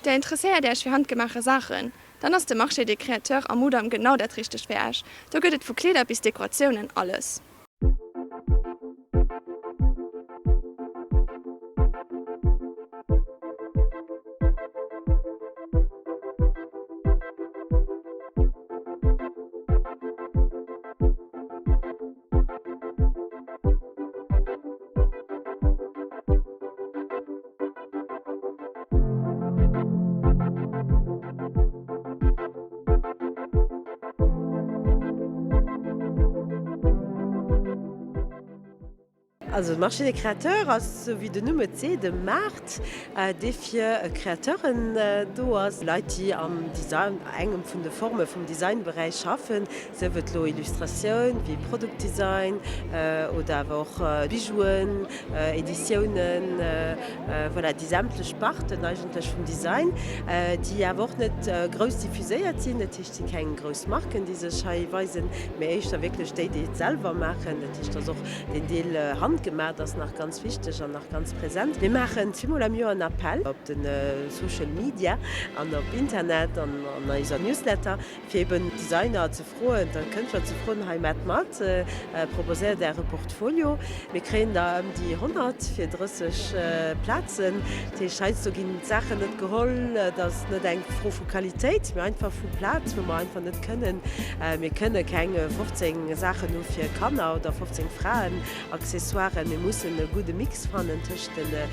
Der interesséiert Äech fir handgemaache Saachen? Dann ass de Marché des Créateurs am Mudam genau dat richtegt fir Äech. Do gëtt et vu Kleeder bis Dekoratiounen alles. Also de Marché des Créateurs ass, esou wéi den Numm et seet, e Maart, dee fir Créateuren do ass, Leit, déi am Design, engem vun de Forme vum Designberäich schaffen, Sief et elo Illustratioun wéi Produktdesign oder awer och Bijouen, Editiounen, voilà déi sämtlech Sparten eigentlech vum Design, déi awer och net grouss diffuséiert sinn. Dat heescht, et si keng grouss Marken, déi sech hei weisen, mee éischter wierklech déi, déi et selwer maachen. Dat heescht, dass och deen Deel handgemaacht ass nach ganz wichteg an nach ganz present. Mir maachen zweemol am Joer en Appell op de Social Media an op Internet an an eiser Newsletter, fir eben d'Designer ze froen, d'Kënschtler ze froen, hei maacht mat, proposéiert Äre Portfolio. Mir kréien der ëm déi 100 fir 30 Plazen. Dat heescht, heiansdo ginn d'Saachen net geholl. Et ass net eng Fro vu Qualitéit, mee einfach vu Plaz, wou mer einfach net kënnen. Mir kënne keng 15 Saachen hu fir Kanner oder 15 Fraen. Accessoiren, mir mussen e gudde Mix fannen tëscht de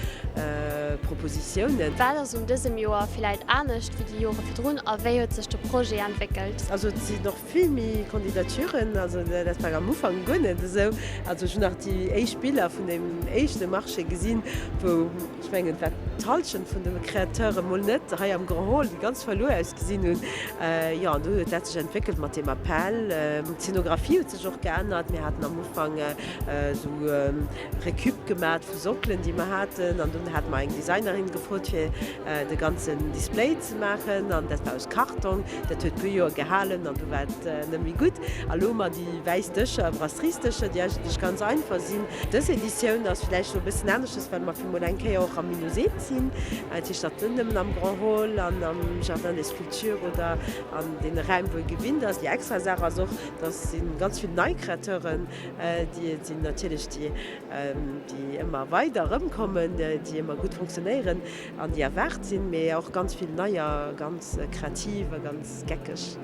Propositiounen. Wat ass un dësem Joer villäit anescht wéi déi Jore virdrun a wéi huet sech de Projet entwéckelt? Also et sinn och vill méi Kandidaturen, also dat war am Ufank guer net esou. Also ech hunn nach déi éischt Biller vun deem éischte Marché gesinn, wou, ech mengen et war d'Hallschent vun de Créateure mol net hei am Grand Hall, déi ganz verluer ausgesinn hunn. Jo, an du huet dat sech entwéckelt mat deem Appell. D'Zenographie huet sech och geännert. Mir haten am Ufank esou Récup gemat vu Sockelen, déi mer haten. An dunn hate mer eng Designerin gefrot, fir de ganzen Display ze maachen. An dat war aus Kartong. Dat huet e puer Joer gehalen an du war et net méi gutt. A lo hu mer déi wäiss Dëscher, Brasteriesdëscher, déi eigentlech ganz einfach sinn. Dës Editioun ass villäicht elo e bëssen aneschters, well mer fir mol eng Kéier och am Minusee sinn. Dat heescht, datt net nëmmen am Grand Hall an am Jardin des Sculptures oder an deene Räim, wou ee gewinnt ass. Déi extra Saach ass och, dass si ganz vill nei Créateuren, déi et sinn natierlech déi, déi ëmmer weider erëmkommen, déi ëmmer gutt fonctionnéieren an déi erwaart sinn, mee och ganz vill neier, ganz kreativ a ganz geckeg.